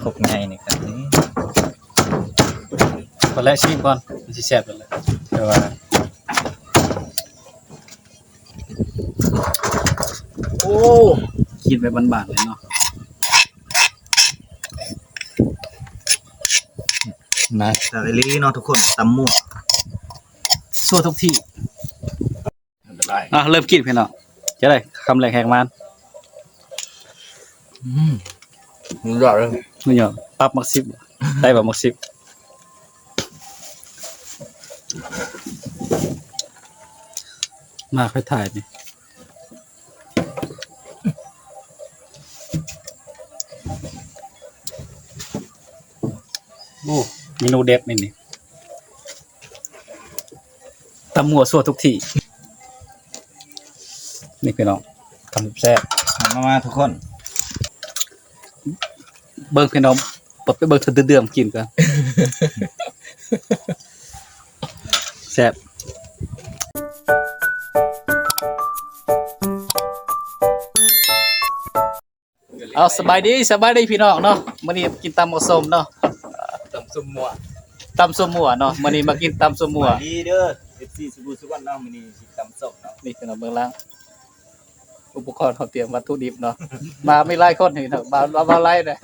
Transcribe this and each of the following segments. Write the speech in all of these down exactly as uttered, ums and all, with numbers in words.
ครกใหญ่นี่ครับนี่ ตอนแรกชิมก่อน มันสิแซ่บเลย แต่ว่า โอ้ กินไปบานๆเลยเนาะ นะ แต่อีหลีเนาะทุกคน ตำมั่ว ซั่วทุกที่ อ่ะ เริ่มกินพี่น้อง จะได้คำแรกแหกมัน อืม สุดยอดเลย นี่ยอด ปรับหมักสิบ ได้ปรับหมักสิบ มาค่อยถ่ายนี่ โอ้ เมนูเด็ดนี่นี่ ตำมั่วซั่วทุกที่ นี่พี่น้อง ตำแซ่บ มา มาทุกคน เบิ่งพี่น้อง ไปเบิ่งเธอเดือมกินกัน แซ่บ เอา สบายดี สบายดีพี่น้องเนาะ มื้อนี้กินตำบักส้มเนาะ ตำส้มมั่ว ตำส้มมั่วเนาะ มื้อนี้มากินตำส้มมั่ว สบายดีเด้อ เอฟซี สุขุมสุขนเนาะ มื้อนี้สิตำส้มเนาะ นี่พี่น้องเบิ่งล่าง อุปกรณ์เขาเตรียมวัตถุดิบเนาะ มาไม่หลายคนนี่เนาะ มา มา มาหลายนะ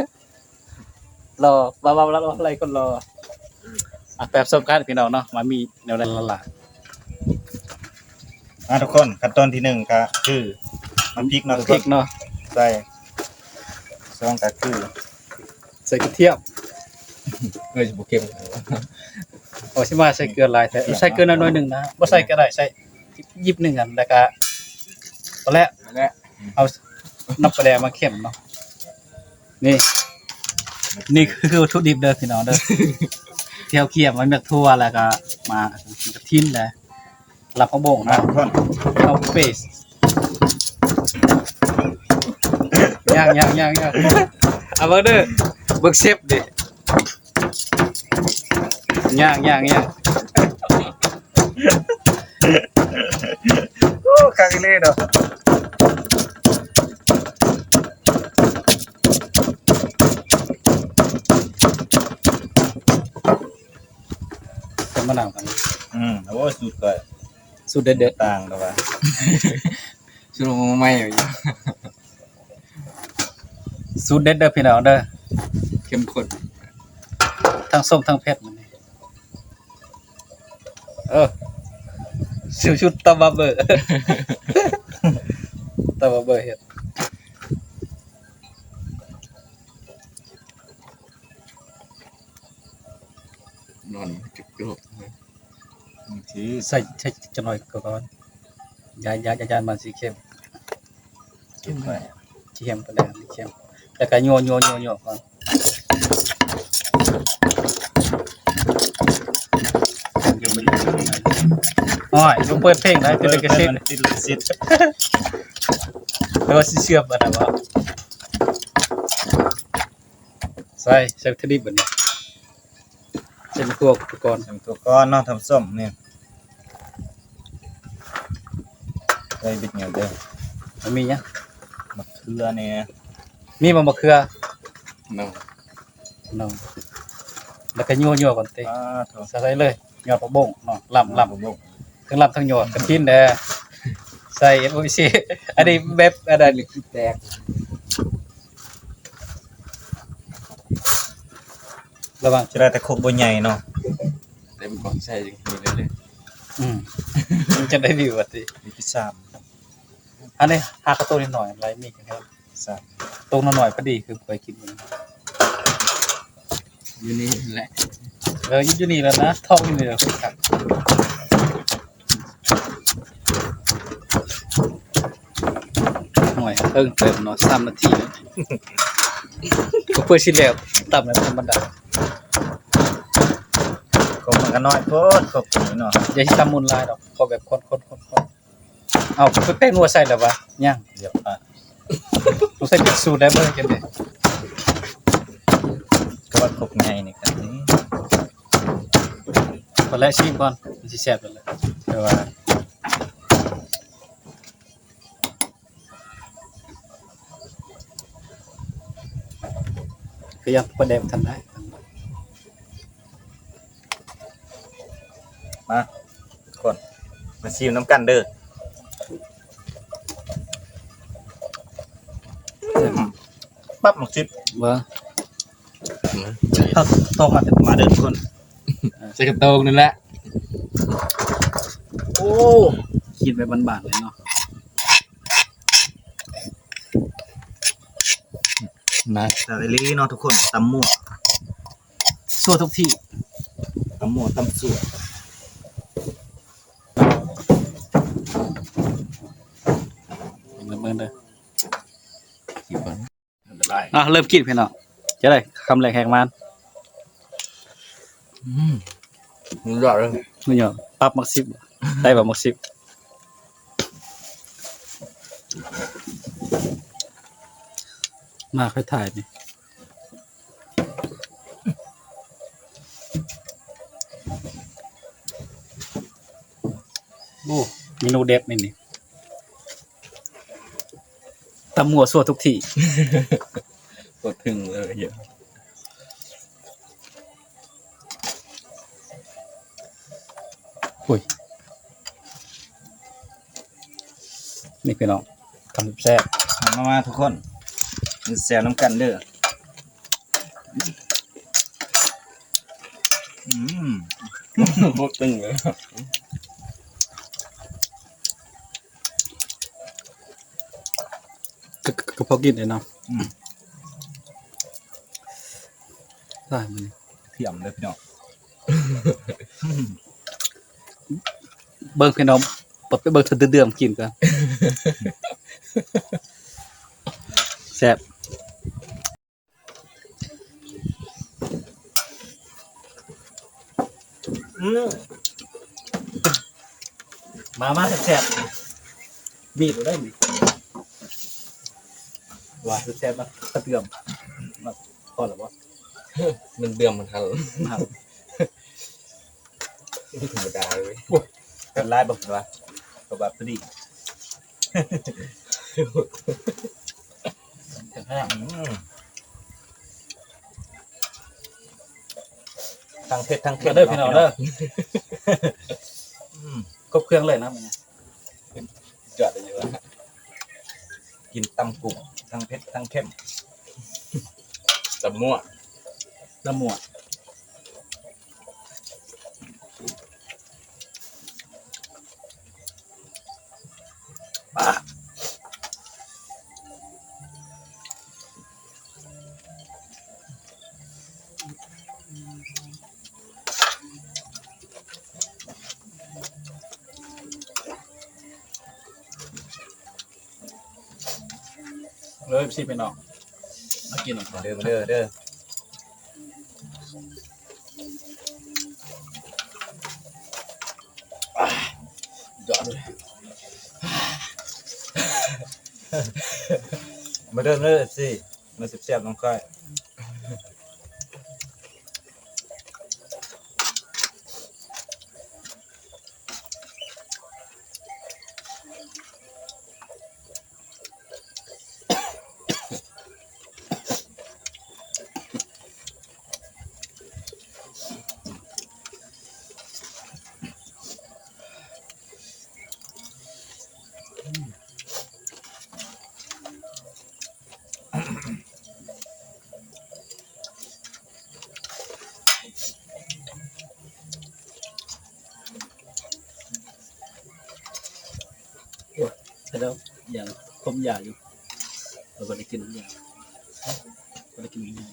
รอ มา มา มาหลายคนรอ อ่ะ แบบส้มกันพี่น้องเนาะ มามีแนวใดละล่ะ อ่ะทุกคน ขั้นตอนที่หนึ่งก็คือ น้ำพริกเนาะ น้ำพริกเนาะ ใส่ สองก็คือ ใส่กระเทียม เอ้ย บ่เค็ม โอ้ สิมาใส่เกลือหลายแท้ ใส่เกลือน้อยๆหนึ่งนะ บ่ใส่ก็ได้ ใส่ยิบหนึ่งอัน แล้วก็ ปลาแดก ปลาแดก เอาน้ำปลาแดกมาเค็มเนาะ นี่ นี่คือวัตถุดิบเด้อพี่น้องเด้อ ที่เฮาเคี่ยวมันเมือกถั่ว แล้วก็มากระถินแหละ ลำผักบงนะ มาทุกคน เอาเปส ย่าง ย่าง ย่าง ย่าง เอาเบิ่งเด้อ เบิ่งเชฟดิ ย่าง ย่าง ย่าง โอ้ คักอีหลีเนาะ เป็นมะนาวกัน อืม โอ้ สูตรก็ สูตรเด็ดๆ ต่างแล้ววะ สูตรใหม่อยู่ สูตรเด็ดเด้อพี่น้องเด้อ เข้มข้น ทั้งส้มทั้งเผ็ดมื้อนี้ เออ สูตร สูตรตำบักเบิ่ง ตำบักเบิ่งเฮ็ด นอนจุกๆ บางที ใส่ ใส่จักหน่อยก่อน อย่า อย่า อย่า อย่ามันสิเค็ม เก็บไว้ เค็มไปแล้ว เค็ม แล้วก็ยั่ว ยั่ว ยั่ว ยั่วก่อน โอ้ย บ่เปิดเพลงนะ เป็นลิขสิทธิ์ ติดลิขสิทธิ์ แต่ว่าสิเชื่อมกันนะบ่ ใส่ ใส่วัตถุดิบบัดนี้ ใส่หมากถั่วก่อน ใส่หมากถั่วก่อนเนาะ ท่านผู้ชม นี่ ใส่บิดเงินเด้อ มันมีหยัง มะเขือเนี่ย มีบ่มะเขือ หนึ่ง หนึ่ง แล้วก็ยั่วๆก่อนติ อ่า โถ่ ใส่เลย ยอดผักบงเนาะ ลำ ลำ ผักบง ทั้งลำทั้งยอด กระถินแด่ ใส่ เอฟ โอ ซี อันนี้แบบ อันนั้น แตก ระวัง จะได้แต่ครกบ่ใหญ่เนาะ เต็มกล่องใส่อย่างนี้เลย อืม มันจะได้วิวอะติ วิธีสาม อันนี้หากระโตนิดหน่อย อะไรมีกันครับ สาม โตน้อยๆพอดี คือไปกินมัน อยู่นี่แหละ เออ อยู่ อยู่นี่แล้วนะ ท้องอยู่นี่แล้วครับ หน่อย เพิ่งเติมเนาะ สามนาทีเนาะ ก็เพื่อสิแล้ว ตำแล้วธรรมดา ครกมันก็น้อยโพด ครกตัวนี้เนาะ อย่าสิตำมุนหลายดอก พอแบบคนๆๆๆ เอา ไปแป้งนัวใส่แล้ววะ ยัง เดี๋ยวอ่ะ ต้องใส่เป็นสูตรแล้วเบิ่งกันเด้ ก็ว่าครกใหญ่นี่ครับนี่ ตอนแรกชิมก่อน มันสิแซ่บแล้วแหละ แต่ว่า ก็ยังประเดกทันได้ มาทุกคน มาชิมน้ำกันเด้อ ปั๊บหมกชิบ เว้อ ผักตองมา มาเด้อทุกคน ใส่กระโตงนั่นแหละ โอ้ กินไปบานๆเลยเนาะ นะ แต่อีหลีเนาะทุกคน ตำมั่ว ซั่วทุกที่ ตำมั่ว ตำซั่ว เบิ่งเด้อ อ่ะ เริ่มกินพี่น้อง จะได้คำแรกแหกมาน อืม มันยอดเลย มันยอด ปั๊บหมกสิบ ได้ปั๊บหมกสิบ มาค่อยถ่ายนี่ โอ้ เมนูเด็ดนี่นี่ ตำมั่วซั่วทุกที่ กดถึงเลยเยอะ อุ้ย นี่พี่น้อง คำแซ่บ มา มาทุกคน กินแซ่บน้ำกันเด้อ อืม โคตรตึงเลย ก็ ก็ ก็พอกินได้เนาะ อืม ได้มัน เทียมเลยพี่น้อง เบิ่งพี่น้อง ไปเบิ่งเธอเดือมกินก่อน แซ่บ อืม มา มาแซ่บๆ มีดบ่ได้นี่ ว่าแซ่บๆ มากระเดื่อม มา พอแล้วบ่ มันเดือมมันทัน ครับ ธรรมดาเลย โอ้ย เป็นลายบ่วะ ก็แบบพอดี อืม ทั้งเผ็ดทั้งเค็ม มาเด้อพี่น้องเด้อ อืม ครบเครื่องเลยนะมื้อนี้ ยอดเลยวะ กินตำกุ้ง ทั้งเผ็ดทั้งเค็ม ตำมั่ว ตำมั่ว เลยสิพี่น้อง มากินหน่อย มาเด้อ มาเด้อ เด้อ ยอดเลย มาเด้อ เด้อ เอฟซี มาแซ่บๆ น้องก้อย โอ้ย แล้วยังคมยาอยู่ เราบ่ได้กินยา บ่ได้กินยา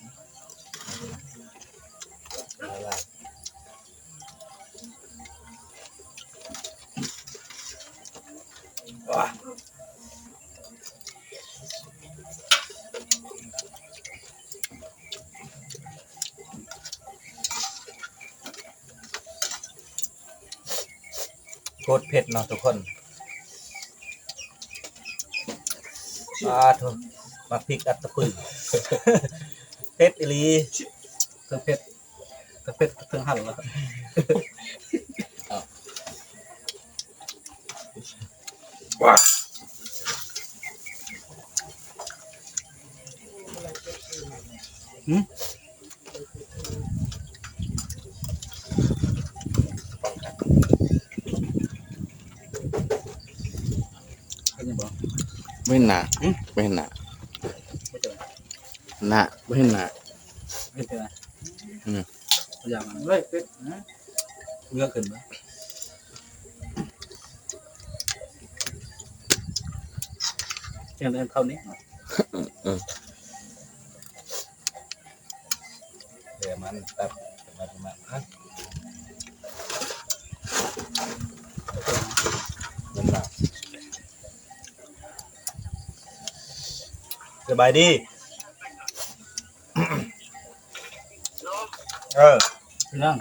โคตรเผ็ดเนาะทุกคน อ่า โถ่ มาพริกอัดตะปือ เผ็ดอีหลี เทิงเผ็ด เทิงเผ็ด เทิงหั่นแล้ว ว้า หืม นี่บอก ไม่หนา อืม ไม่หนา ไม่เจอ หนาไม่หนา ไม่เจอ อืม อย่างนั้นเลยเป็ดนะเงือกขึ้นมาเที่ยงเดินเข้านี้ เดี๋ยวมันตัดมันมาฮะ สบายดี เออ เรื่อง